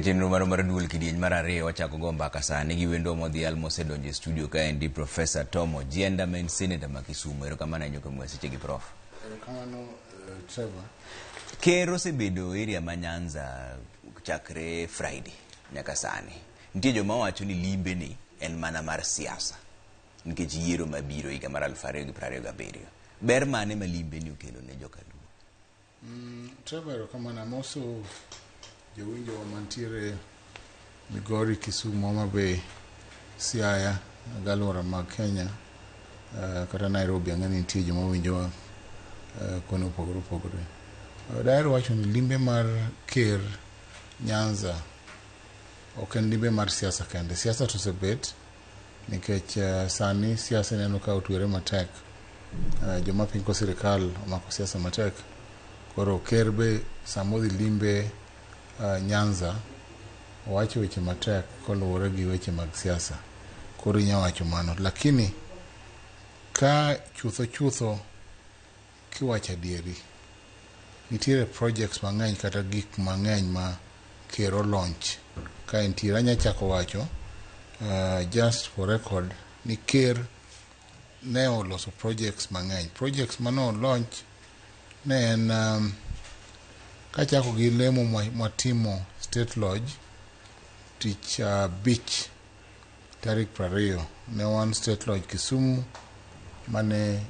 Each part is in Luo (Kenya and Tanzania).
Chenro marwa mar duol kidieny mar ariyo wachako go mbaka sani gi wendo modhial mosedonjo e studio kaendi Professor Tom Ojienda ma en senator ma Kisumu. Erokamano ahinya kuom sechegi Prof. Erokamano Trevor. Ker osebedo area ma Nyanza chakre Friday nyaka sani. Nitie joma wacho ni limbe ni en mana mar siasa nikech yiero mabiro higa mar 2027. Ber mane ma limbe ni okelo ne jokaluo? Trevor, erokamano. Amoso jowinjowa mantiere Migori, Kisumu, Homa Bay, Siaya gi alwora mag Kenya kata Nairobi. Ang'e ni nitie joma winjowa kuonde mopogore opogore. Daher wacho ni limbe mar ker Nyanza ok en limbe mar siasa kende. Siasa to osebet nikech sani siasa ineno ka otwere matek. Joma pingo sirikal omako siasa matek. Koro ker be sama odhi limbe Nyanza owacho weche matek koluwore gi weche mag siasa. Koro inya wacho mano. Lakini ka chutho chutho kiwacho adieri, nitiere projects mang'eny kata gik mang'eny ma ker o launch ka entiere. Anya chako wacho just for record ni ker ne oloso projects mang'eny. Projects mane o launch ne en kachako gi lemo mwatimo State Lodge tich abich tarik 20 ne wan State Lodge Kisumu mane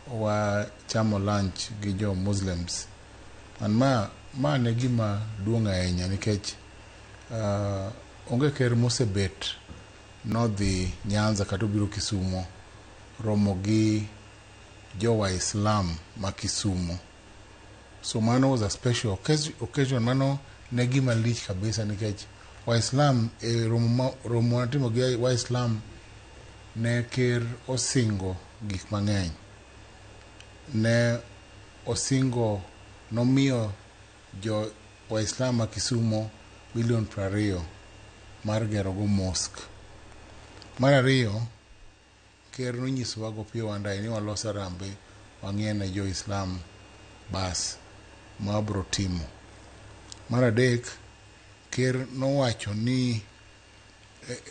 wachamo lunch gi jo Muslims. And ma ne gima duong' ahinya nikech onge ker mosebet nodhi Nyanza kata obiro Kisumu romo gi jo Waislam ma Kisumu. So mano was a special occasion. Mano ne gima lich kabisa nikech Waislam e romo matimo gi Waislam ne ker osingo gik mang'eny. Ne osingo nomiyo jo Waislam ma Kisumo milion 20 mar gero go mosque. Mar ariyo, ker nonyisowa Gopiyo Wandayi ni walos harambee wang'ie ne jo Islam bas ma wabro timo. Mar adek, ker nowacho ni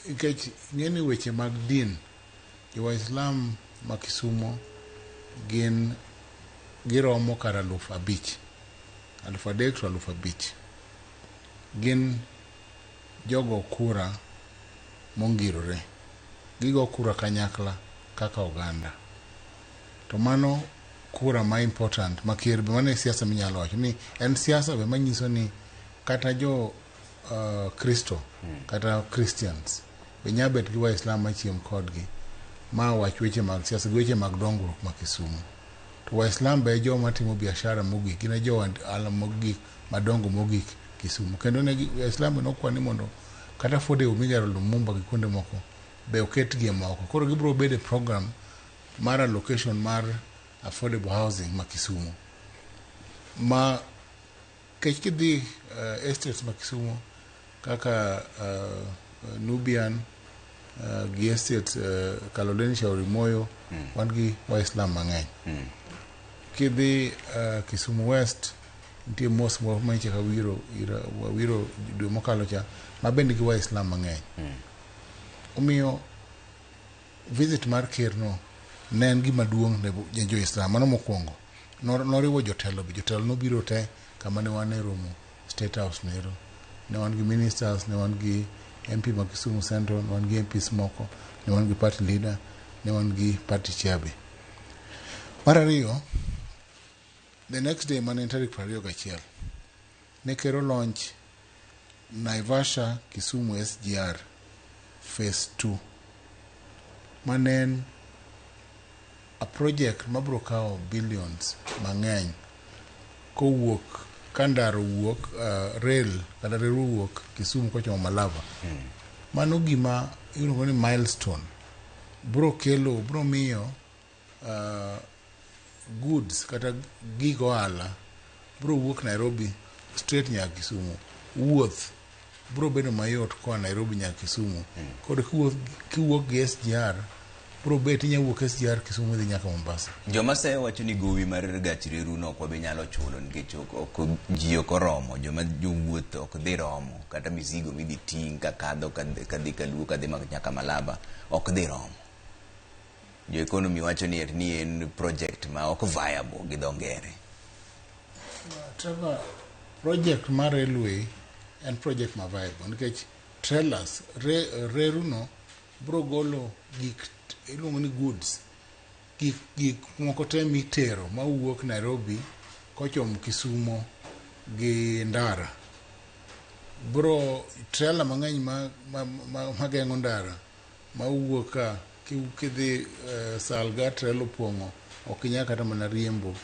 nikech ing'e ni weche mag din jo Waislam ma Kisumo gin giromo kar 5,000, 3,000 to 5,000. Gin jogo kura mongirore. Gigo kura kanyakla kaka oganda. To mano kura ma important ma ker be mano e siasa minyalo wacho ni en siasa be manyiso ni kata jo Kristo kata Christians be nya bet gi Waislam machiem kodgi ma wach weche mag siasa gi weche mag dongruok ma Kisumu. To Waislam be e joma timo biashara mogik, gin e jo ohala mogik madongo mogik Kisumu. Kendo ne Waislam be nokwa ni mondo kata affordable migero Lumumba gi kuonde moko be oketgi e moko. Koro gibiro bedo e program mar allocation mar affordable housing ma Kisumu. Ma kech kidhi estates ma Kisumu kaka Nubian gi estate Kaloleni Shauri Moyo wan gi Waislam mang'eny. Kidhi Kisumu West nitie mosque moro manyicha wawiro wawiro dwe mokalo cha ma be nigi Waislam mang'eny. Omiyo visit mar ker no ne en gima duong' ne jo Islam. Mano mokwongo. Noriwo jotelo be. Jotelo nobiro te kama ne wan e romo State House nero. Ne wan gi ministers, ne wan gi MP ma Kisumu Central, ne wan gi MPs moko, ne wan gi party leader, ne wan gi party chair be. Mar ariyo, the next day mane en tarik 21, ne ker o launch Naivasha Kisumu SGR phase 2 mane en a project mabro kawo billions mang'eny kowuok ka ndara owuok rail kata reru owuok Kisumu kochomo Malava. Mano gima iluongo ni milestone. Bro kelo, bro miyo goods kata gig ohala bro wuok Nairobi straight nyaka Kisumu. Wuoth bro bedo mayot koa Nairobi nyaka Kisumu. Koro kiwuok gi SGR Bro bet inya wuok SGR Kisumu idhi nyaka Mombasa. Joma seyo wacho ni gowi mar gach reru no ok wabi nyalo chulo nikech ok ji ok oromo, joma jowuoth ok dhi romo, kata mizigo midhi ting' kakadho kadhi kaluo kadhi nyaka Malaba ok dhi romo. Jo economy wacho ni ni en project ma ok viable gi dho ngere. Trevor, project mar railway en project ma viable nikech trailers reru no bro golo gik iluongo ni goods, gik moko te mitero mawuok Nairobi kochomo Kisumo gi ndara. Bro trailer mang'eny ma geng'o ndara mawuok ka kidhi Salga, trailer opong'o, ok inyal kata mana riembo.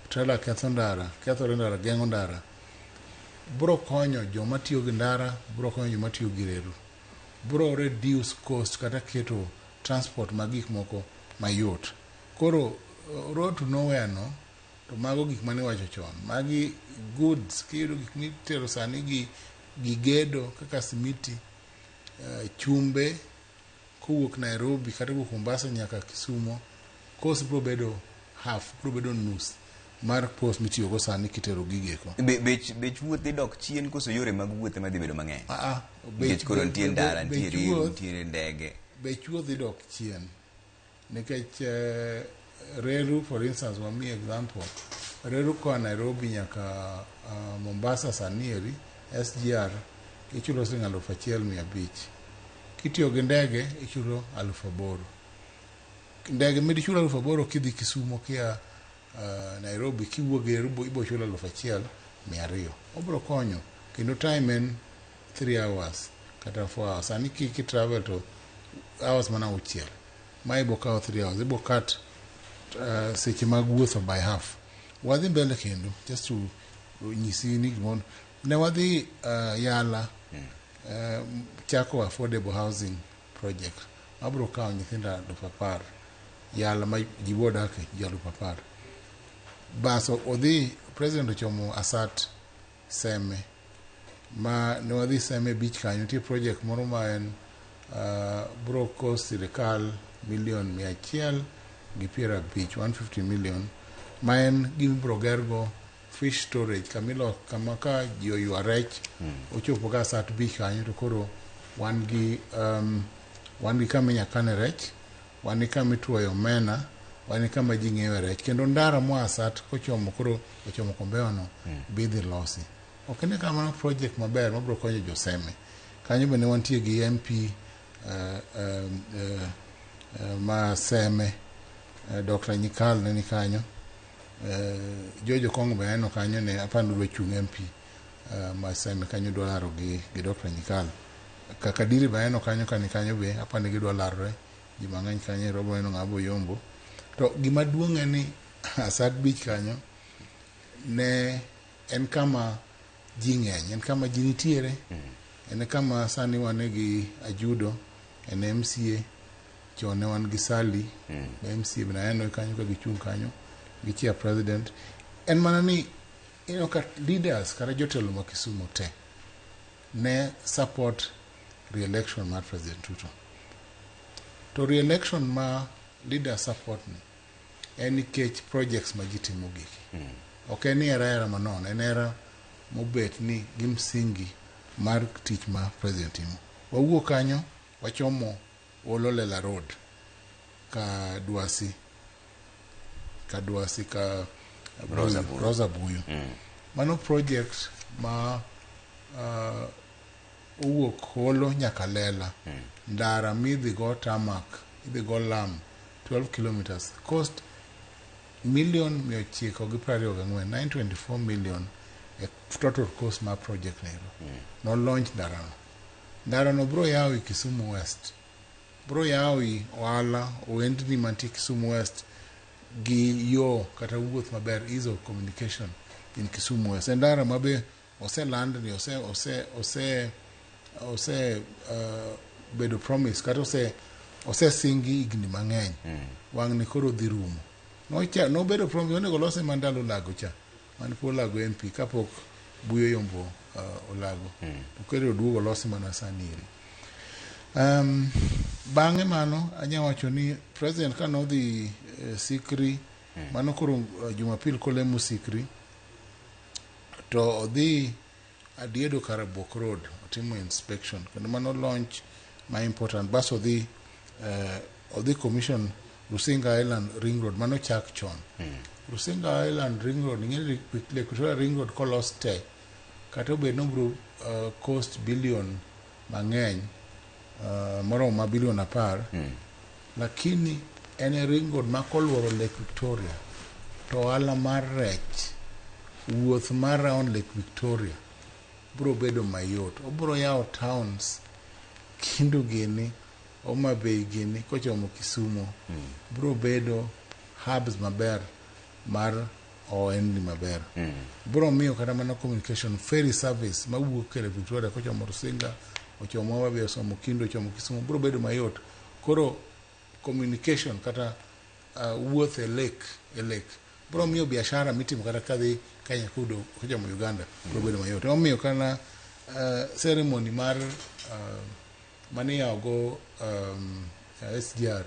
Trailer ketho ndara, kethore ndara, geng'o ndara. Bro konyo joma tiyo gi ndara, bro konyo joma tiyo gi reru. Bro reduce cost kata keto transport mag gik moko mayot. Koro road to nowhere no to mago gik mane iwacho chon. Magi goods kiyudo gik mitero sani gi gedo kaka simiti, chumbe kowuok Nairobi kata kowuok Mombasa nyaka Kisumo, cost bro bedo half, bro bedo nus mar cost mitiyogo sani kitero gigeko. Bech wuoth dhi dok chien koso yore mag wuoth ema dhi bedo mang'eny? Ah, ah. Nikech koro nitie ndara, nitie reru, nitiere ndege. Bech wuoth dhi dok chien nikech reru, for instance, wami example, reru koa Nairobi nyaka Mombasa sani eri SGR ichulo siling 1,500. Kitiyo gi ndege ichulo 8,000. Ndege midichulo 8,000 kidhi Kisumo kia Nairobi, kiwuok gi reru ibo chulo 1,200. Obro konyo kendo time en 3 hours kata 4 hours. Sani ki travel to hours mana auchiel, ma ibo kawo 3 hours, ibo cut seche mag wuotho by half. Wadhi mbele kendo just to nyisi ni gimoro ne wadhi Yala chako affordable housing project mabro kawo nyithindo 10,000 Yala ma ji bo dake ji 10,000. Bas odhi president ochomo Asat Seme ma ne wadhi Seme Beach kanyo, nitie project moro ma en bro cost sirikal milion 150, 150 million, ma en gima ibro gergo fish storage kamilo kama ka ji oywa rech ochopo ga Asat Beach kanyo to koro wan gi kama inya kane rech, wan gi kama ituoyo omena, wan gi kama ji ng'iewe rech, kendo ndara moa Asat kochomo koro ochomo Kombewa no be idhi losi. Ok ine ka mano project maber mabiro konyo joseme kanyo. Bende wantie gi MP ma Seme, Dr. Nyikal ne ni kanyo, George Okong'o be aneno kanyo, ne apani odwa chung' MP ma Seme kanyo, dwa laro gi Dr. Nyikal. Kakadiri be aneno kanyo ka ni kanyo be apani gidwa larore ji mang'eny kanyo ero neno ng'ama boyombo. To gima duong' en ni Asat Beach kanyo ne en kama ji ng'eny, en kama ji nitiere, en kama sani wane gi Ajudo en MCA, chon ne wan gi Sali MCA be aneno kanyo ka gichung' kanyo gi chair president. En mana ni ineno ka leaders kata jotelo ma Kisumu te ne support re-election mar President Ruto. To re-election ma leaders support ni en nikech projects ma ji timo giki. Ok en ni hera hera manono, en hera mobet ni gi msingi mar tich ma president timo. Wawuok kanyo wachomo Olo Lela Road ka Dwasi ka Dwasi ka Rosa Buyu. Rosa Buyu. Mano project ma owuok Holo nyaka Lela. Ndara midhi go tarmac, idhi go lam 12 kilometers, cost milion 924, 924 million e total cost mar project nero. No launch ndarano. Ndarano bro yawo i Kisumu West, bro yawo i ohala ohendni mantie Kisumu West gi yo kata wuoth maber, ease of communication in Kisumu West. En ndara ma be oseland ni ose bedo promise kata osesingi higni mang'eny. Wang'ni koro dhi rumo. Nocha nobedo promise onego lose mana ndalo Olago cha mane pod Olago MP kapok Buyo yombo Olago, to koro oduogo olose mana sani eri. Bang'e mano anya wacho ni president ka nodhi Sikri mano koro Jumapil kolemo Sikri to odhi Adiedo Karabuok Road otimo inspection kendo mano launch ma important bas odhi odhi commission Rusinga Island Ring Road mano chak chon. Rusinga Island Ring Road ing'e ni Lake Victoria Ring Road kolos te kata obed ni obiro cost billion mang'eny moromo ma billion 10 lakini en e ring road ma koluoro Lake Victoria to ohala mar rech wuoth mar round Lake Victoria biro bedo mayot. Obiro yawo towns Kindu gini, Homa Bay gini kochomo Kisumo biro bedo hubs maber mar ohendni maber. Biro miyo kata mana communication ferry service mawuok e Lake Victoria kochomo Rusinga, ochomo Homa Bay, ochomo Kindu, ochomo Kisumu biro bedo mayot. Koro communication kata wuoth e lake biro miyo biashara mitimo kata kadhi Kenya kudo kochomo Uganda biro bedo mayot. Emomiyo kana ceremony mar mane iyawo go SGR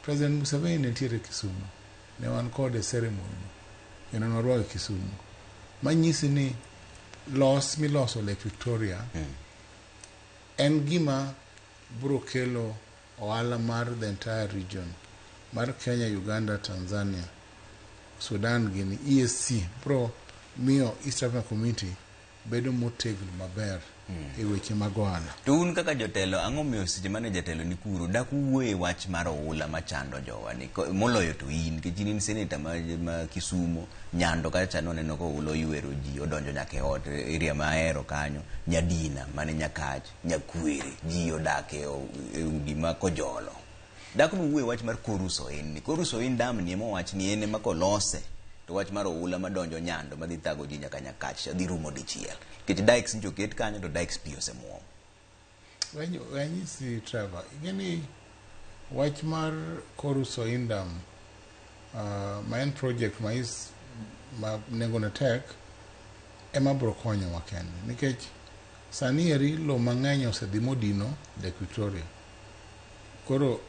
President Museveni ne nitiere Kisumu, ne wan kode ceremony no kendo nwarwake Kisumu. Manyisi ni los miloso Lake Victoria en gima biro kelo ohala mar the entire region mar Kenya, Uganda, Tanzania, Sudan gini EAC biro miyo East African Community bedo motegno maber e weche mag ohala. To un kaka jotelo, ang'o miyo seche mane jatelo ni kuro dak uwuoye wach mar oula machando jowa ni moloyo to in nikech in seneta ma Kisumo Nyando kacha noneno ka oula oywero ji odonjo nyaka e ot area ma ahero kanyo Nyadina mane Nyakach Nyakwere ji odak e udi ma Kojolo. Dak nuwuoye wach mar Koru Soin ni Koru Soin dam ni ema owach ni en ema kolose to wach mar oula madonjo Nyando madhi thago ji nyaka Nyakach dhi rumo dichiel nikech dikes nyocha oket kanyo to dikes pi osemuom. Wanyisi Trevor, ing'e ni wach mar Koru Soin Dam ma en project ma is ma nengone tek ema biro konyowa kende nikech sani eri lo mang'eny osedhi modino Lake Victoria. Koro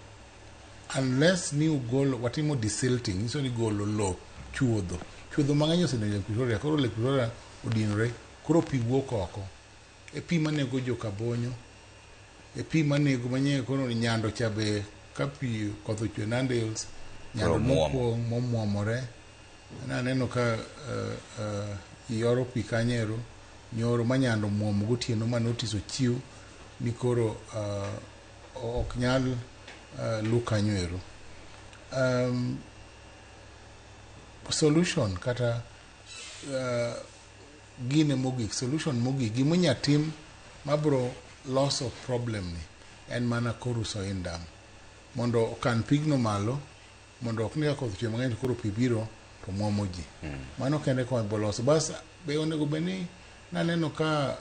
unless ni ugolo watimo desilting nyiso ni golo lo chuodho chuodho mang'eny osedonjo Lake Victoria koro Lake Victoria odinore koro pi wuok oko e pi manego jokabonyo e pi manego manye koro Nyando cha be ka pi koth ochwe Nandi Hills Nyando Koro muomo. mopong' momuomore naneno ka iyoro pi kanyero nyoro ma Nyando muomo gotieno ma notice ochiw ni koro ok nyal lu kanyo ero. Solution kata gine mogik solution mogik gimonya tim mabro loso problem ni en mana Koru Soin Dam mondo okan pigno malo mondo ok ni ka koth ochwe mang'eny to koro pi biro to muomo ji. Mano kende koma boloso. Bas be onego bed ni naneno ka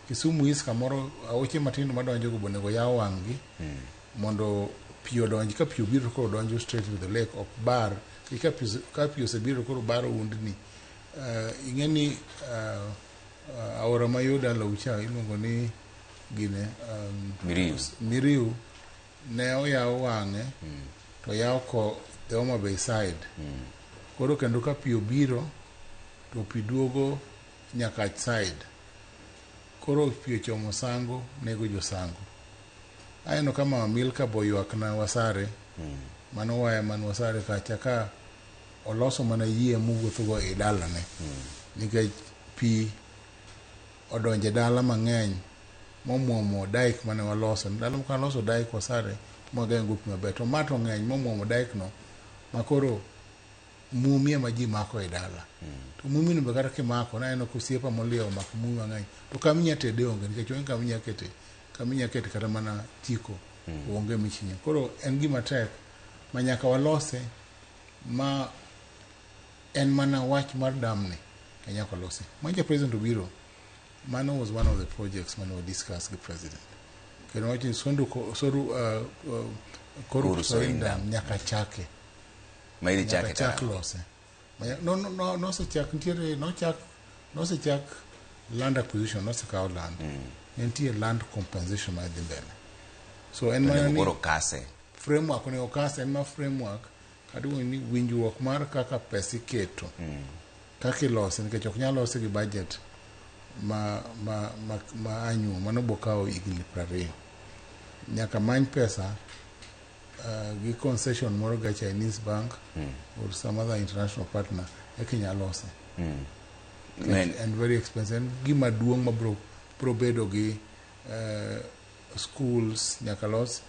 Kisumu East kamoro aoche matindo madonjo go be onego yaw wang'gi mondo pi odonj ka pi obiro to koro donjo straight to the lake ok bar ka pi osebiro koro baro undni. Ing'e ni aora ma yo dalau cha iluongo ni gine Miriu. Miriu ne oyaw wang'e to yaw ko the Homa Bay side. Koro kendo ka pi obiro to pi duogo Nyakach side. Koro pi ochomo Sango nego jo Sango. Aneno ka mama Milka bo ywak na Wasare. Mano waya man Wasare kacha ka oloso mana yie mowuotho go e dalane. Nikech pi odonje dala mang'eny momuomo dike mane waloso. Ndalo moko waloso dike Wasare mwageng'o pi maber. To ma to ng'eny momuomo dike no makoro mumi ema ji mako e dala. To mumi no be kata kimako naneno ka osiepa moliewo omako mumi mang'eny. To kama inya tede onge nikech onge kama inya kete kama inya kete kata mana jiko onge michinyo. Koro en gima tek ma nyaka walose ma en mana wach mar dam ni e nyaka lose. Mancha president obiro mano was one of the projects mane wa discuss gi president. Kendo wacho ni Sondu Soru Koru Koru Soin Soin Dam Dam. nyaka chake. Ma idhi Nyaka chake chak karang'o? lose. No, no, no, nosechak nitiere nochak nosechak land acquisition nosekaw land. Nitie land compensation ma dhi mbele. So en mana Onego ni koro kase. Framework onego kase, en ma framework kata iluongo ni winjruok mar kaka pesa iketo, kaka ilose, nikech ok nyal lose gi budget ma annual, mano bo kawo higni 20. Nyaka many pesa gi concession moro ga Chinese bank or some other international partner eka inyalo lose. And very expensive. En gima duong' ma bro bedo gi schools, nyaka los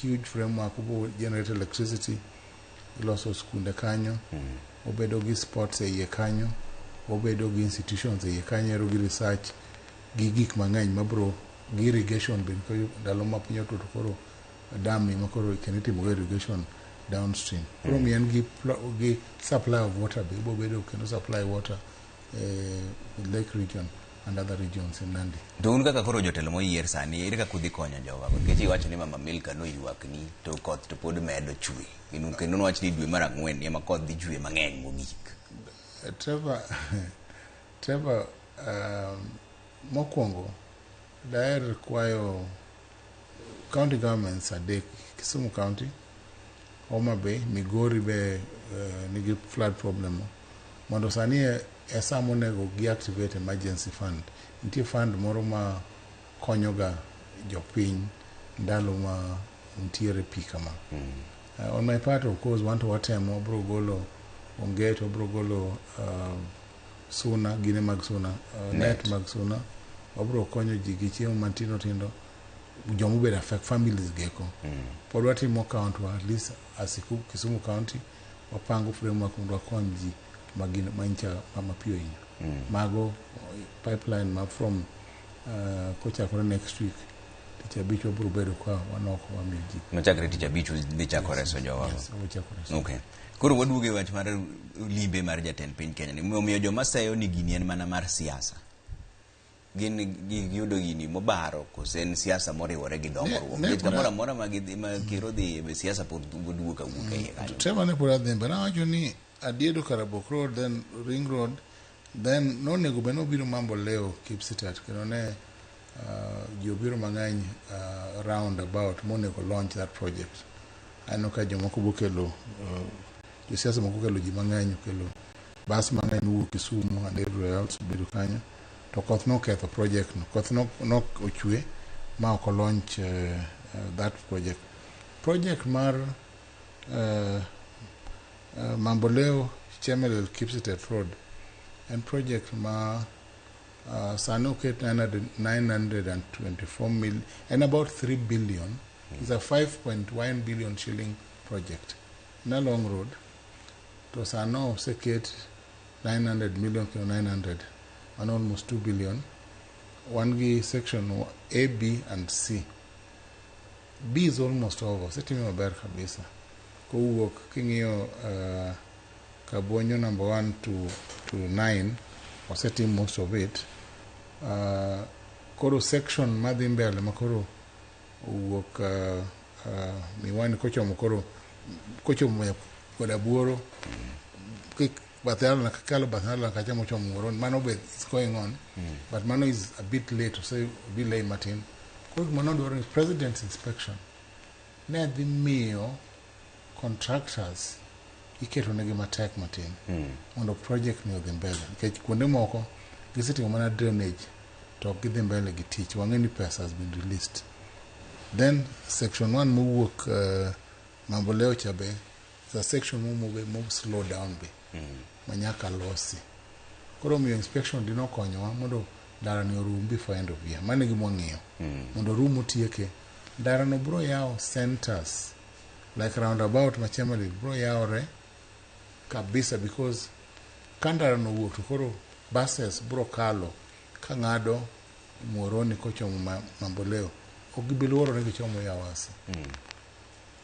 huge framework obo generate electricity, iloso skunde kanyo, obedo gi sports e iye kanyo, obedo gi institutions e iye kanyo, ero gi research gi gik mang'eny mabro gi irrigation be, nikech ndalo ma piny otuo to koro dam ni ma koro kendo itimo go irrigation downstream. Koro miyo en gi supply of water be obo bedo kendo supply water Lake Region and other regions in Nandi. To un kaka koro jotelo moyier sani, ere kaka udhi konyo jowa? Nikech iwacho ni Mama Milka noywak ni to koth to pod medo chwe. Kendo nowach ni dwe mar ang'wen ema koth dhi chwe mang'eny mogik. Trevor, mokwongo daher kwayo county governments adek, Kisumu County, Homa Bay, Migori be nigi flood problem, mondo sani e sa monego gi activate emergency fund. Nitie fund moro ma konyoga jopiny ndalo ma nitiere pi kama. On my part, of course, wanto watemo, wabro golo onget, wabro golo suna, gine mag suna, net mag suna, wabro konyo ji gi chiemo matindo tindo, jomobedo affect families geko. Pod watimo count wa, at least as Kisumu County, wapango framework mondo wakony ji magin mancha mapiyo hinyo. Mago pipeline ma from kochakore next week tich abich wabro bedo ka wanoko wamiyo ji. Machakre tich abich dhi chako reso jowa. Yes, wachako reso. Okay. Koro waduogo e wach mar limbe mar jatend piny Kenya ni. Omiyo joma seyo ni gini en mana mar siasa. Gin giyudo gini mobaro kose en siasa moriwore gi dongruok. Nikech kamoro amora ma gidhi ma ker odhiye be siasa pod wuok awuoka iye kanyo. Trevor ne pod adhi mbele nawacho ni Adiedo Karabok Road, then Ring Road, then nonego bed nobiro Mamboleo Kipsitet, kendo ne ji obiro mang'eny round about monego launch that project. Aneno ka jomoko bokelo josiasa moko okelo ji mang'eny, okelo bas mang'eny mowuok Kisumu and everywhere else obedo kanyo, to koth noketho project no. Koth nok ochwe ma ok launch that project. Project mar Mamboleo Chemelil Kipsitet Road en project ma sani oket 924 million, en about 3 billion. It's a 5.1 billion shilling project na long road, to sano oseket 900 million kendo 900, mano almost 2 billion. Wan gi section A, B and C. B is almost over, osetime maber kabisa, kowuok king'iyo Kabonyo number 1 to 9, osetim most of it. Koro section madhi mbele ma koro owuok Miwani kochomo koro kochomo koda buoro kik bathe Alan kalo bathe Alan kacha mochomo Muhoroni, mano be is going on, but mano is a bit late, ose delay matin. Koro gima nodwaro ni president's inspection ne dhi miyo contractors iketo negi matek matin mondo project ni odhi mbele, nikech kuonde moko gisetimo mana drainage to ok gidhi mbele gi tich. Wang'e ni pesa has been released. Then section 1 mowuok Mamboleo cha be is a section momobe mo slow down be manyaka losi. Koro omiyo inspection dino konyowa mondo ndara ni orum before end of year. Mano e gima wang'iyo mondo orum otieke. Ndara no bro yawo centers like roundabout ma Chemelil bro yawore kabisa, because ka ndara no owuok to koro buses bro kalo ka ng'ado Muhoroni kochomo Mamboleo, ok gibi luoro ni gichomo Yawasi.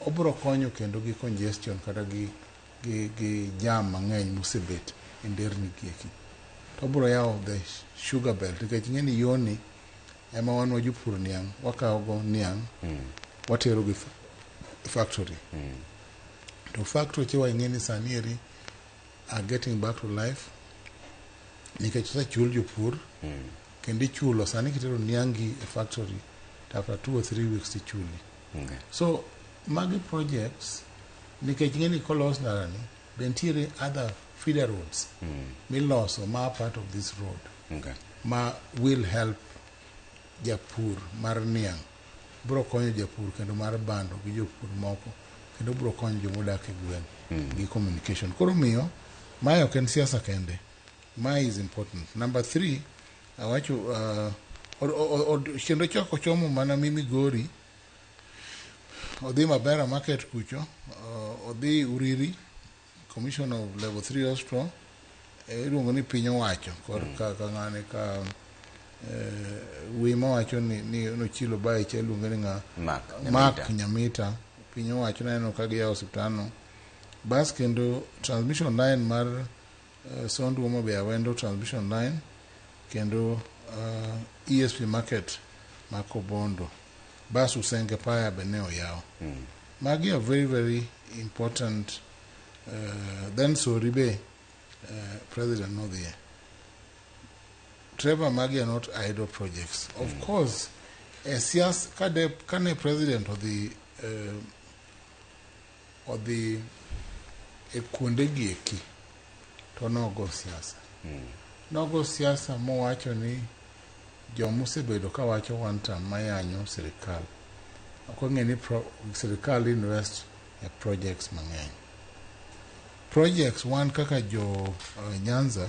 Obro konyo kendo gi congestion kata gi jam mang'eny mosebet e nderni gi eki. To obro yawo the sugar belt, nikech ing'e ni yoni ema wan wa jopur niang' wakawo go niang' watero gi factory. To factory chewa ing'e ni sani eri are getting back to life, nikech osechul jopur kendo ichulo sani kitero niangi e factory to after 2 or 3 weeks tichuli. Okay. So magi projects nikech ing'e ni kolos ndarani be nitiere other feeder roads miloso ma part of this road ma will help japur mar niang', biro konyo japur kendo mar bando gi jopur moko kendo biro konyo jomodak e gweng' gi communication. Koro miyo mae ok en siasa kende, mae is important. Number three, awacho kendo chako chomo mana mi Migori, odhi Mabera Market kucho, odhi Uriri, Commission of Level 3 Hospital, iluongo ni piny owacho kor ka ng'ane ka wima wacho ni nochilo bae cha iluonge ni ng'a? Mark Mark Nyamita. Nyamita. Piny owacho naneno ka giyawo osiptal no. Bas kendo transmission line mar Sondu Homa Bay Awendo transmission line kendo ESP market ma Kobondo. Bas Usenge Paya be ne oyaw. Magi are very very important. Then Sori be president nodhiye. Trevor, magi are not idle projects. Of course, e siasa kade kane president odhi e kuonde gi eki to nogo siasa. Nogo siasa mowacho ni jomosebedo kawacho one term mayanyo sirikal ok ong'e ni sirikal invest e projects mang'eny. Projects wan kaka jo Nyanza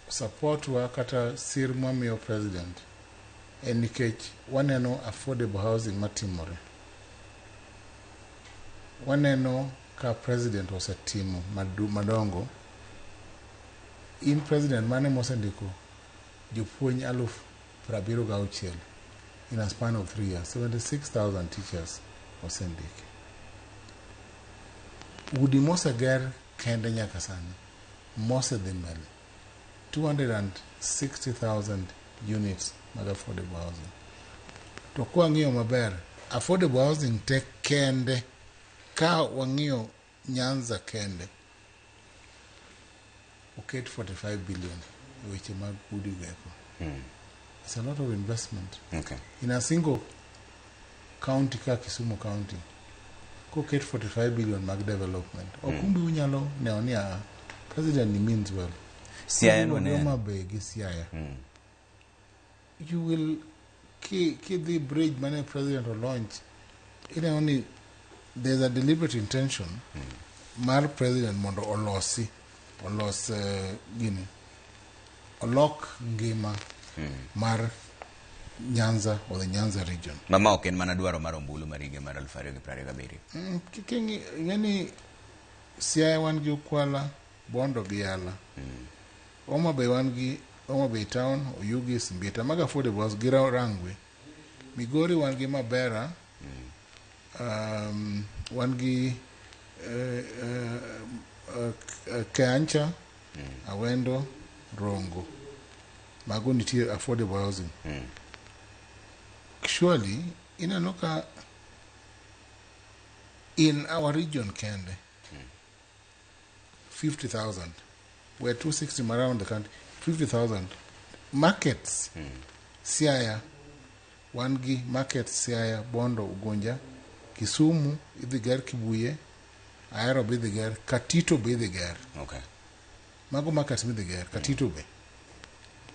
support wa kata sir mwamiyo president en nikech waneno affordable housing matimore. Waneno ka president osetimo madongo. In president mane mosendiko jopuonj 76,000 in a span of 3 years, 76,000 teachers osendiki. Udi moseger kende nyaka sani mosedhi mbele 260,000 units mag affordable housing. To kwang'iyo maber, affordable housing te kende ka wang'iyo Nyanza kende oket 45 billion e weche mag udi go eko. It's a lot of investment. In a single county ka Kisumu County, koket 45 billion mag development, okumbi unyalo neno ni a president ni means well. Siaya Kidhi noneno. Homa Bay gi Siaya. You will kidhi bridge mane president o launch, ineno ni there's a deliberate intention mar president mondo olosi olos gini olok ngima mar Nyanza or the Nyanza region. Mama ok en mana dwaro mar ombulu mar higa mar 2027. Ing'e ni Siaya wan gi Ukwala, Bondo gi Yala. Homa Bay wan gi Homa Bay Town, Oyugis, Mbita. Mago affordable house gi Rangwe. Migori wan gi Mabera, wan gi Kehancha, Awendo, Rongo. Mago nitie affordable housing. Surely, ineno ka in our region kende 50,000. We're 260 around the country. 50,000. Markets, Siaya, wan gi markets Siaya, Bondo, Ugunja, Kisumu, idhi ger Kibuye, Ahero be idhi ger, Katito be idhi ger. Mago markets midhi ger, Katito be.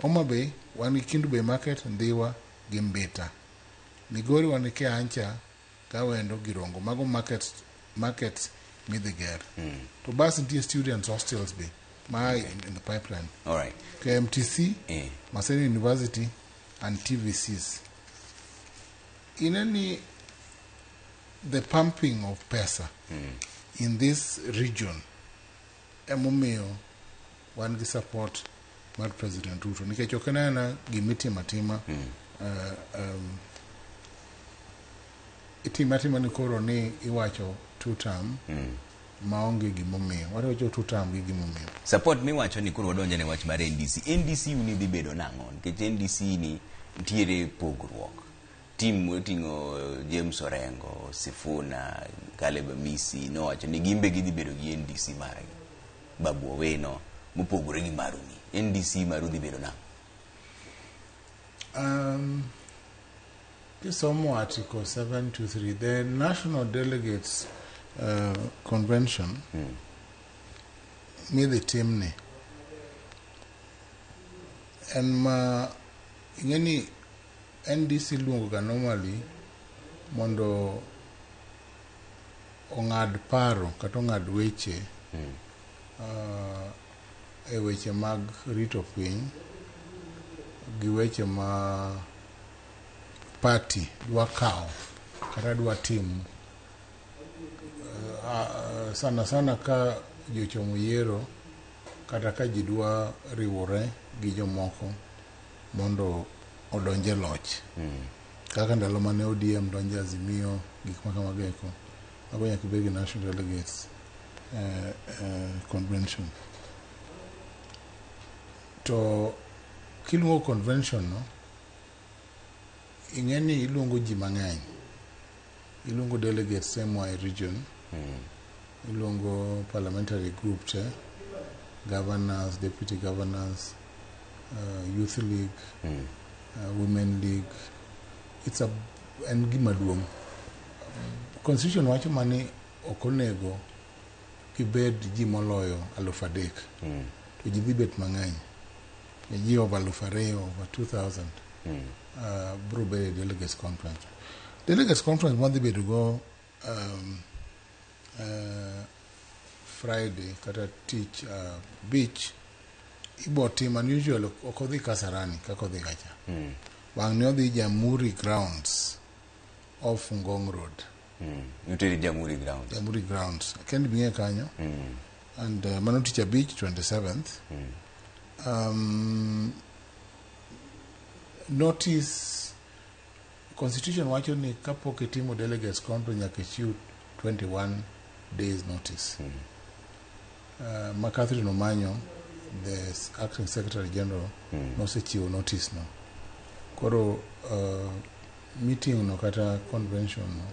Homa Bay, wan gi Kendu Bay Market, Ndhiwa gi Mbita. Migori wan gi Kehancha, Kawendo gi Rongo. Mago markets midhi ger. To bas nitie students hostels be ma in the pipeline. All right. KMTC, Maseno University and TVCs. Ineni the pumping of pesa in this region emomiyo wan gi support mar President Ruto nikech ok en aena gimitimo atima itimo atima ni koro ni iwacho two term maonge gimomiyo wawacho two term gi gimomiyo. Support miwacho ni koro wadonjo ne wach mar NDC. NDC uni dhi bedo nang'o? Nikech NDC ni nitiere pogruok. Tim moting'o James Orengo, Sifuna, Caleb Amisi nowacho ni gimbe gidhi bedo gi NDC margi. Babu Owino mopogore gi maru ni. NDC maru dhi bedo nang'o? Kisomo Article 723, the National Delegates Convention midhi timni en ma ing'e ni NDC iluongo ga normally mondo ong'ad paro kata ong'ad weche e weche mag rito piny gi weche ma party dwa kawo kata dwa timo sana sana ka ji ochomo yiero kata ka ji dwa riwore gi jomoko mondo odonj e loch. Kaka ndalo mane ODM donjo e Azimio, gik ma kamago eko. Mago nyaka ibed gi National Delegates Convention. To kiluongo convention no, ing'e ni iluongo ji mang'eny. Iluongo delegates te moa e region, iluongo parliamentary group te, governors, deputy governors, youth league, women league. It's a en gima duong'. Constitution wacho mani ok onego gibed ji moloyo 3,000. To ji dhi bet mang'eny. Ji over 2,000, over 2,000 biro bedo e delegates conference. Delegates conference mwadhi bedo go Friday kata tich abich ibo tim unusual ok odhi Kasarani kaka odhi kacha. Wang' ni odhi Jamhuri Grounds off Ngong Road. Uteri Jamhuri Grounds. Jamhuri Grounds. Kendi bing'e kanyo. And mano tich abich 27th. Notice Constitution wacho ni kapok itimo delegates conference nyaka ichiw 21 days notice. Ma Catherine Omanyo, the acting secretary general, nosechiwo notice no. Koro meeting no kata convention no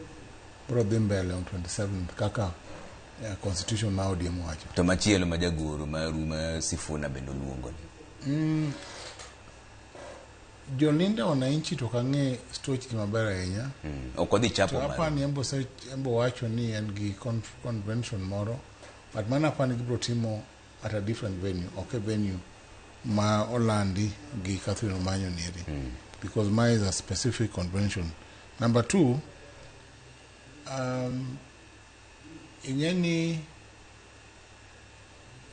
biro dhi mbele on 27th kaka constitution ma ODM wacho. To machielo ma jagoro maru ma Sifuna bende oluongo ni. Jolinda wananchi to ok ang'e stoch gi maber ahinya. Ok odhi chapo To maru. apani embo wacho ni en gi convention moro, but mano apani gibiro timo at a different venue, ok e venue ma olandi gi Catherine Omanyo nieri. Because mine is a specific convention. Number two, ing'e ni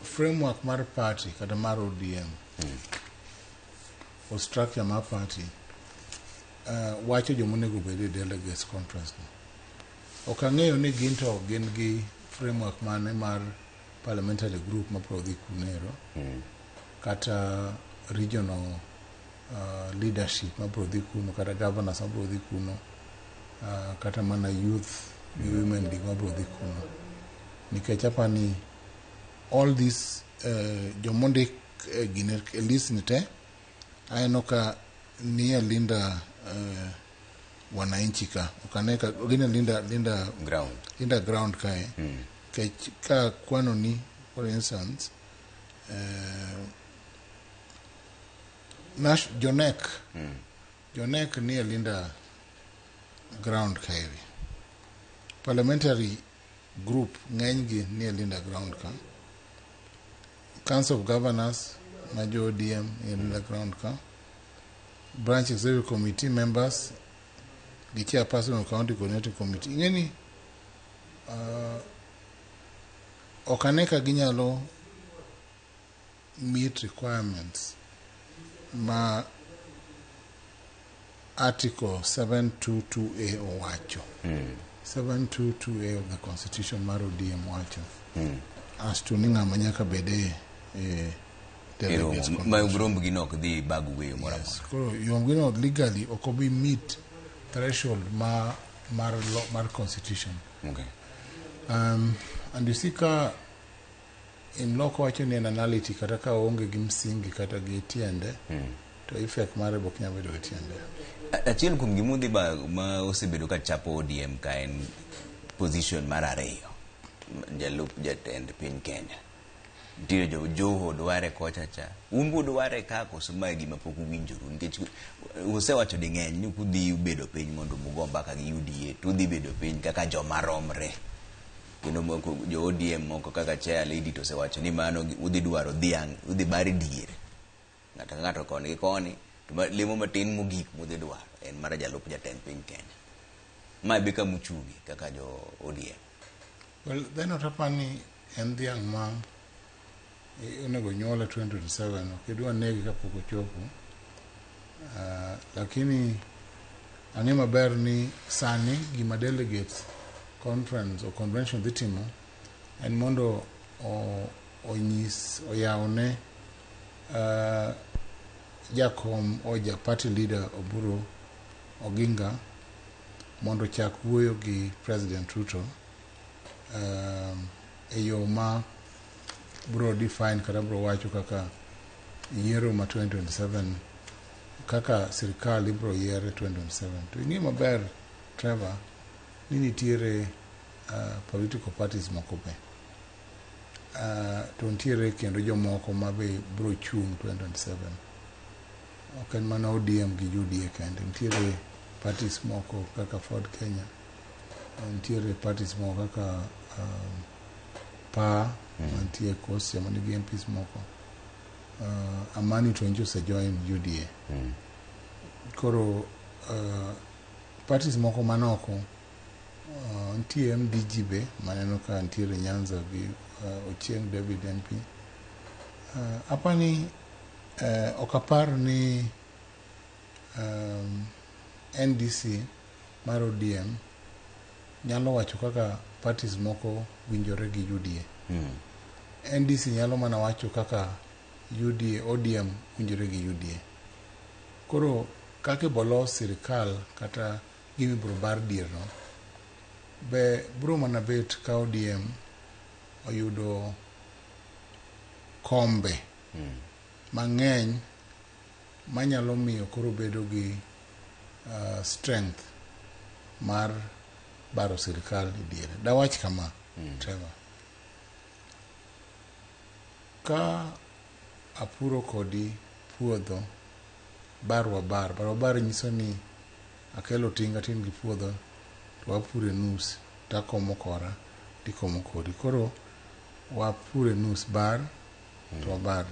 framework mar party kata mar ODM or structure mar party wacho joma onego bed e delegates conference no. Ok ang'eyo ni gin to gin gi framework mane mar parliamentary group mabiro dhi kunero kata regional leadership mabiro dhi kuno kata governors mabiro dhi kuno kata mana youth gi women league mabiro dhi kuno nikech apani all these jomondik gine e list ni te aneno ka nie Linda wananchi ka ok ane ka gin e Linda Ground. Linda ground kae nikech ka kwano ni for instance Jonek nie Linda ground kaevi. Parliamentary group ng'enygi nie Linda ground ka. Council of Governors ma jo ODM nie Linda ground ka. Branch Executive Committee members gi chairperson of County Coordinating Committee. Ing'e ni ok ane ka ginyalo meet requirements ma Article 722A owacho. 722A of the Constitution mar ODM wacho. As to ni ng'ama nyaka bed e delegates Ma convention. rombgi no ok dhi bag weyo moro Yes. amora. Koro yomgino legally ok obi meet threshold ma mar law, mar constitution. And you see ka in law kowacho ni en nullity kata ka oonge gi msingi kata gi tiende to effect mare be ok nyal bedo gi tiende. Achiel kuom gimodhi ba ma osebedo ka chapo ODM ka en position mar ariyo jalup jatend piny Kenya. Nitiere jo Joho dware kocha cha. Un be udware ka koso mae gima pok uwinjoru nikech usewacho ding'eny ni kudhi bedo piny mondo ugo mbaka gi UDA to udhi bedo piny kaka joma romre. Kendo moko jo ODM moko kaka chair lady to osewacho ni mano udhi dwaro dhiang' udhi bar diere. Ng'ato ka ng'ato koni gi koni to lemo matin mogik mudhi dwaro en mar jalup jatend piny Kenya. Mae be kama uchunge kaka jo ODM. Well, then otapani en dhiang' ma onego nyuole 2027 ok idwa nege kapok ochopo. Lakini ang'e maber ni sani gima delegates conference or convention dhi timo en mondo onyis oyawne jakom o ja party leader Oburu Oginga mondo ochak wuoyo gi President Ruto e yo ma bro define kata bro wacho kaka yiero ma 2027 kaka sirikal ibro yier e 2027. To ing'e maber Trevor ni nitiere political parties moko be. To nitiere kendo jomoko ma be bro chung' 2027. Ok en mana ODM gi UDA kende. Nitiere parties moko kaka Ford Kenya. Nitiere parties moko kaka PA mantie Kosia manigi MPs moko. Amani to nyocha osejoin UDA. Koro parties moko manoko nitie MDG be maneno ka nitiere Nyanza gi Ochieng David MP. Apani ok apar ni NDC mar ODM nyalo wacho kaka parties moko winjore gi UDA. NDC nyalo mana wacho kaka UDA, ODM winjore gi UDA. Koro kaka ibolos sirikal kata gima ibiro bar dier no, be biro mana bet ka ODM oyudo kombe mang'eny manyalo miyo koro bedo gi strength mar baro sirikal e diere. Dawach kama, Trevor. Ka apuro kodi puodho bar wa bar, bar wa bar nyiso ni akelo tinga tin gi puodho to wapure nus takomo kora tikomo kodi. Koro wapure nus bar to wabar.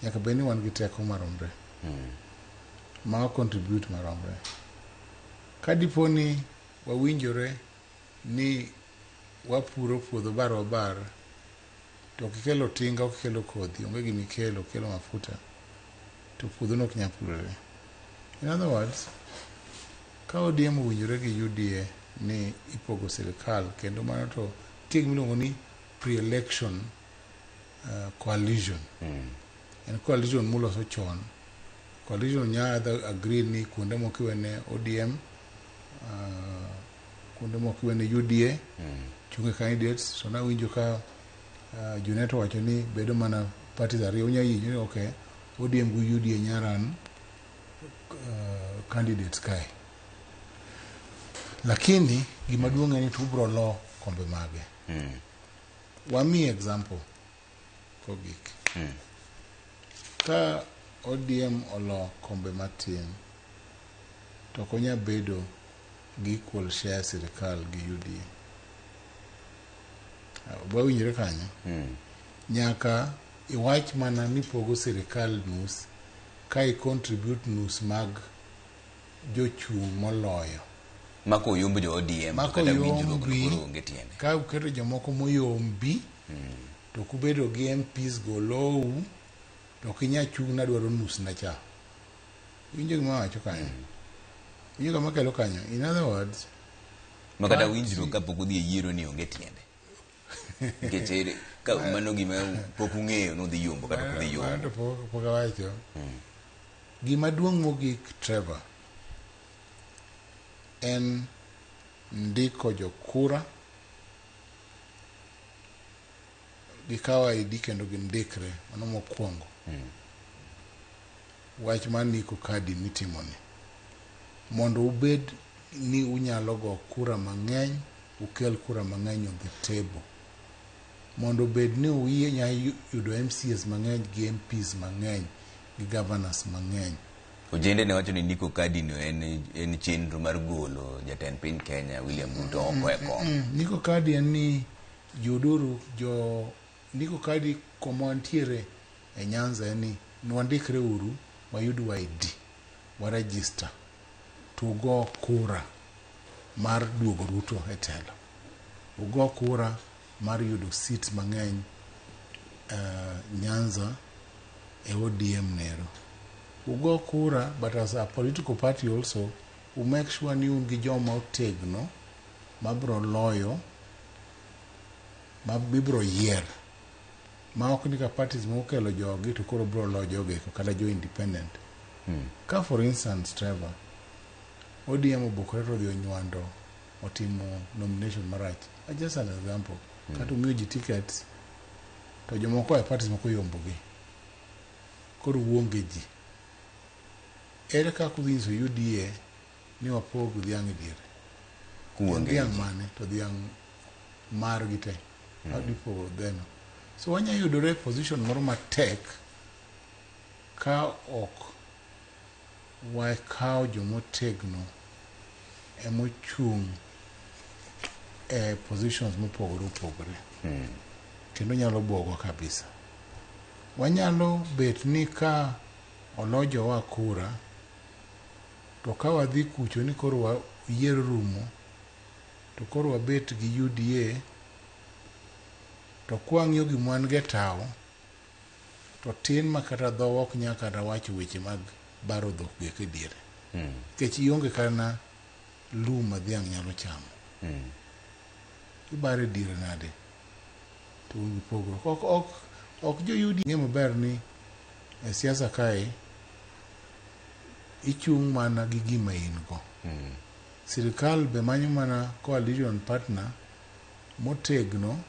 Nyaka bed ni wan gi teko maromre. Ma wa contribute maromre. Ka dipo ni wawinjore ni wapuro puodho bar wa bar to ok ikelo tinga ok ikelo kodhi onge gima ikelo okelo mafuta to puodho no ok nyal purore. In other words, ka ODM owinjore gi UDA ni ipogo sirikal kendo mano to nitie gima iluongo ni pre-election coalition. En coalition muloso chon. Coalition nya either agree ni kuonde moko iwene ODM, kuonde moko iwene UDA, chunge candidates. To nawinjo ka Junet owacho ni bedo mana parties ariyo unya yie ni okay, ODM gi UDA nya run candidates kae. Lakini gima duong' en ni to ubro lo kombe mage. Wamiyi example kogik. Ka ODM olo kombe matin, to ok onyal bedo gi equal share sirikal gi UDA. Wawinjore kanyo? Nyaka iwach mana ni pogo sirikal nus ka i contribute nus mag jochung' moloyo. Mako oyomb jo ODM Mako to kata winjruok no oyombi, koro onge tiende. ka uketo jomoko moyombi to kubedo gi MPs go lou to ok inyal chung' nadwaro nus na cha. Iwinjo gima awacho kanyo? Iwinjo gima kelo kanyo? In other words, Ma kata winjruok kapok udhi e yiero ni onge tiende. Nikech ere ka mano gima pok ung'eyo ni udhi yombo kata ok udhi mano yombo. to pok awacho. Gima duong' mogik Trevor en ndiko jokura gikaw ID kendo gindikre mano mokwongo. Wach mar ndiko kadi mitimoni mondo ubed ni unyalo go kura mang'eny ukel kura mang'eny on the table. Mondo obed ni uyie nya yudo MCAs mang'eny gi MPs mang'eny gi governors mang'eny. Ojende ne wacho ni ndiko kadi no en chenro mar golo jatend piny Kenya William Ruto oko e kom. Ndiko kadi en ni yuduru jo ndiko kadi kuma wantiere e Nyanza en ni nwandikre uru wayud ID, wa register to ugo kura mar duogo Ruto e telo. Ugo kura mar yudo seats mang'eny Nyanza e ODM nero. Ugo kura, but as a political party also, u make sure ni un gi joma otegno mabro loyo, ma ibro yier. Ma ok ni ka parties mokelo jogi to koro bro loyo jogi kata jo independent. Ka for instance, Trevor, ODM obukore to odhi onywando otimo nomination marach. Just an example. Kata omiyo ji tickets to jomoko e parties moko yombogi. Koro uonge ji. Ere kaka udhi nyiso UDA ni wapog dhiang' e diere? Kuonge Dhiang' ji. mane to dhiang' margi te. How do you pogo dheno? So wanya yudore e position moro matek ka ok wakawo jomotegno emochung' e positions mopogore opogore. Kendo nyalo buogo kabisa. Wanyalo bet ni ka olo jowa kura, to ka wadhi kucho ni koro yiero rumo, to koro wabet gi UDA, to kwang'iyo gima wan go e tawo, to tin ma kata dhowa ok nyal kata wacho weche mag baro dhok gi e diere. Nikech ionge kata lum ma dhiang' nyalo chamo. Ibare diere nade? To un gi pogruok. Ok jo UDA ng'e maber ni e siasa kae ichung' mana gi gima in go. Sirikal be manyo mana coalition partner motegno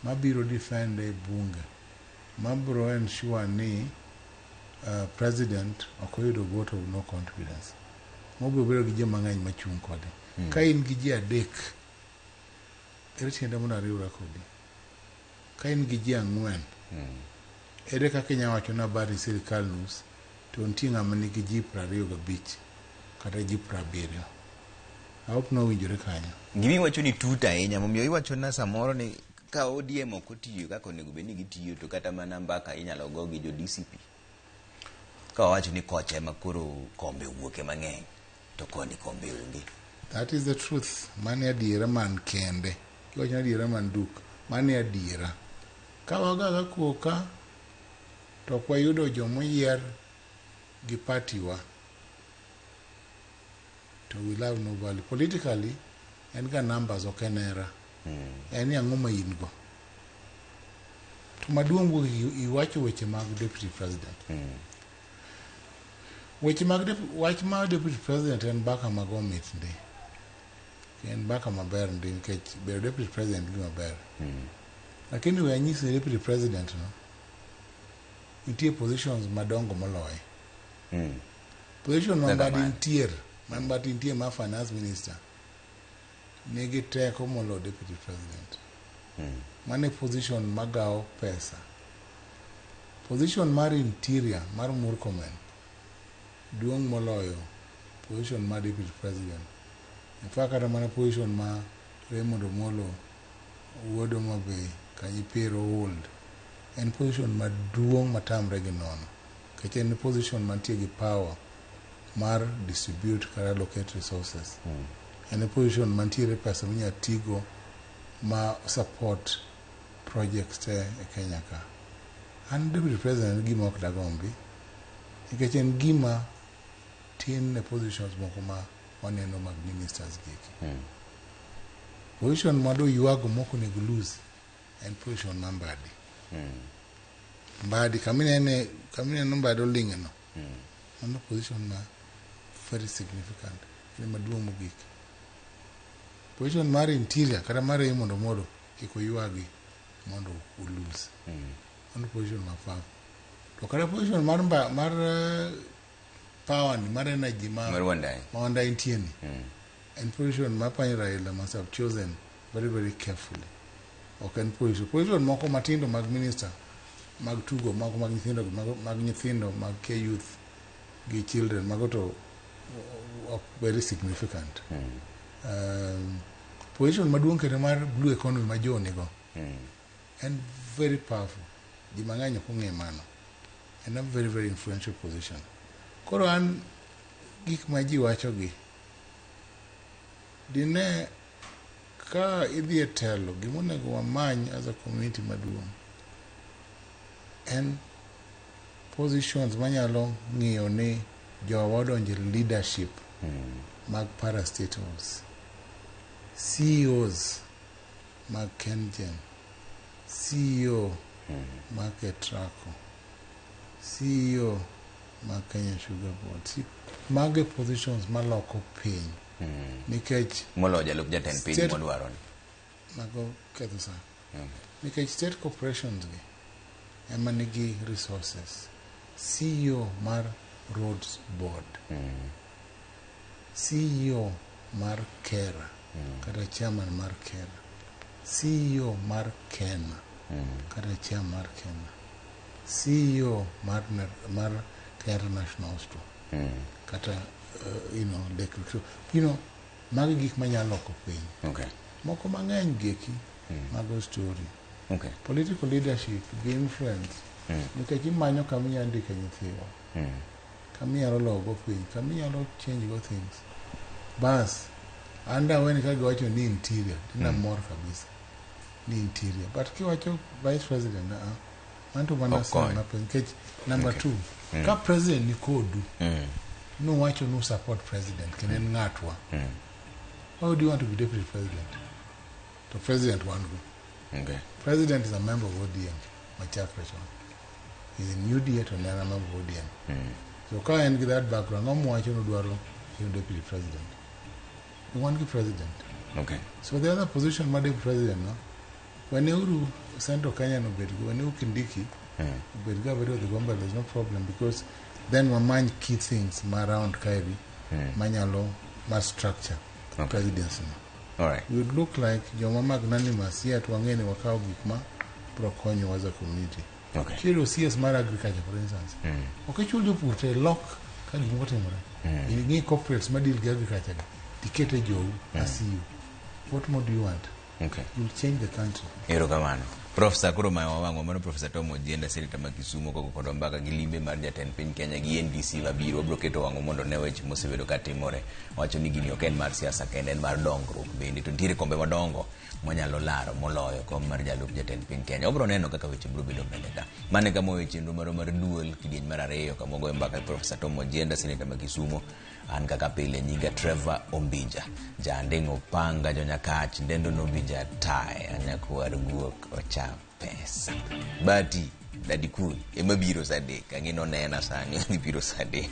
mabiro defend e bunge, mabiro ensure ni president ok oyudo vote of no confidence. Mobiro bedo gi joma ng'eny machung' kode. Ka in gi ji adek, ere tiende mondo ariwra kodi? Ka in gi ji ang'wen, ere kaka inyalo wacho ni abari sirikal nus to nitie ng'ama nigi ji 25 kata ji 70. I hope nowinjore kanyo. Gima iwacho ni tut ahinya momiyo iwacho na samoro ni ka ODM ok otiyo kaka onego bed ni gitiyo to kata mana mbaka inyalo go gi jo DCP. Ka wawacho ni kocha ema koro kombe owuoke mang'eny to koni kombe onge. That is the truth. Mano e adiera man kende. Kiwacho ni adiera man duk, mano e adiera. Ka wagaga koka to ok wayudo jomoyier gi party wa, to we have no value. Politically, en ga numbers ok en hera. En ni ang'o ma in go. To maduong' mogik iwacho weche mag deputy president. Weche mag wach mar deputy president en mbaka mago mit ndi. En mbaka maber ndi nikech bedo deputy president gima ber. Lakini we anyisi ni deputy president no nitie positions madongo moloye. Position ma Kaka Mbadi mane? nitiere, ma Mbadi nitie ma finance minister nigi teko moloyo deputy president. Mano e position magawo pesa. Position mar interior mar Murkomen duong' moloyo position mar deputy president. In fact kata mana position ma Raymond Omolo wuod Homa Bay Kanyipiero hold en position maduong' matamre gi nono. Nikech en position mantie gi power mar distribute kata allocate resources. En e position mantiere pesa minyalo tigo ma support projects te e Kenya ka. An deputy president en gima ok dagombi nikech en gima tin ne positions moko ma waneno mag ministers gi eki. Position ma doywago mok onego lose en position mar Mbadi. Mbadi kaminene kamineno Mbadi oling'e no, mano position ma very significant, en maduong' mogik. Position mar interior kata mar Raymond Omolo kik oywagi mondo o lose. Mano position ma powerful. To kata position mar mba, mar power ni mar energy ma Mar Wandayi. ma Wandayi nitie ni. En position ma apanyo Raila must have chosen very very carefully. Ok en position. Position moko matindo mag minister mag tugo moko mag nyithindo mag nyithindo mag ke youth gi children mago to ok very significant. Position maduong' kendo mar blue economy ma Joe nigo en very powerful. Ji mang'eny ok ong'e mano. En a very very influential position. Koro an gik ma ji wacho gi dine ka idhi e telo gimonego wamany as a community maduong' en positions manyalo ng'iyo ni jowa odonjo e leadership mag parastatals, CEOs mag KenGen, CEO mag Ketraco, CEO mag Kenya Sugar Board. Mago e positions maloko piny nikech moloyo jalup jatend piny modwaro ni mago ketho sa nikech state corporations gi ema nigi resources. CEO mar Roads Board, CEO mar KeRRA kata chairman mar KeRRA, CEO mar KeNHA kata chairman mar KeNHA, CEO mar Kenyatta National Hospital kata Lake Victoria. Magi gik manyalo loko piny. Moko mang'eny gieki mago story. Political leadership gi influence nikech imanyo kama inyalo ndike nyithiwa, kama inyalo logo piny, kama inyalo change go things. Bas, an daweni ka giwacho ni interior, tina mor kabisa ni interior. But kiwacho vice president, mano to mana Ok kony. sana nikech number two, ka president ni kodu, nuwacho nu support president kendo en ng'atwa. Why would you want to be deputy president? To president wan go. President is a member of ODM, machakre chon. He's in UDA to ne en a member of ODM. So ka en gi that background, ng'ama wacho nodwaro being deputy president? Wan gi president. So the other position mar deputy president no, weneuru Central Kenya no bed go, weneuru Kindiki obed go abeda odhi go mbele, there's no problem because then wamany key things ma around kaeri manyalo mar structure presidency no. All right. We would look like joma magnanimous yet wang'e ni wakawo gik ma biro konyowa as a community. Kiyudo CS mar agriculture for instance, ok ichul jopur te lok ka gik moko timore. Ing'i corporates ma deal gi agriculture gi, tikete jou as CEO. What more do you want? You'll change the country. Erokamano. Profesa koro mayo wang'wa mano Profesa Tom Ojienda seneta ma Kisumu kogo kodwa mbaka gi limbe mar jatend piny Kenya gi NDC mabiro wabiro keto wang'wa mondo ne weche mosebedo ka timore wacho ni gini ok en mar siasa kende en mar dongruok bende to nitiere kombe madongo mwanyalo laro moloyo kom mar jalup jatend piny Kenya wabiro neno kaka weche biro bedo mbele ka mano e kama owe chenro marwa mar duol kidieny mar ariyo kama wagoyo mbaka gi Profesa Tom Ojienda seneta ma Kisumu an kaka pile nyinga Trevor Ombija janding' opanga jonyakach ndendo nobija tae anyakwar guok ocha pesa bati Daddy Cool ema biro saa adek ang'e nonena sani odhi biro saa adek.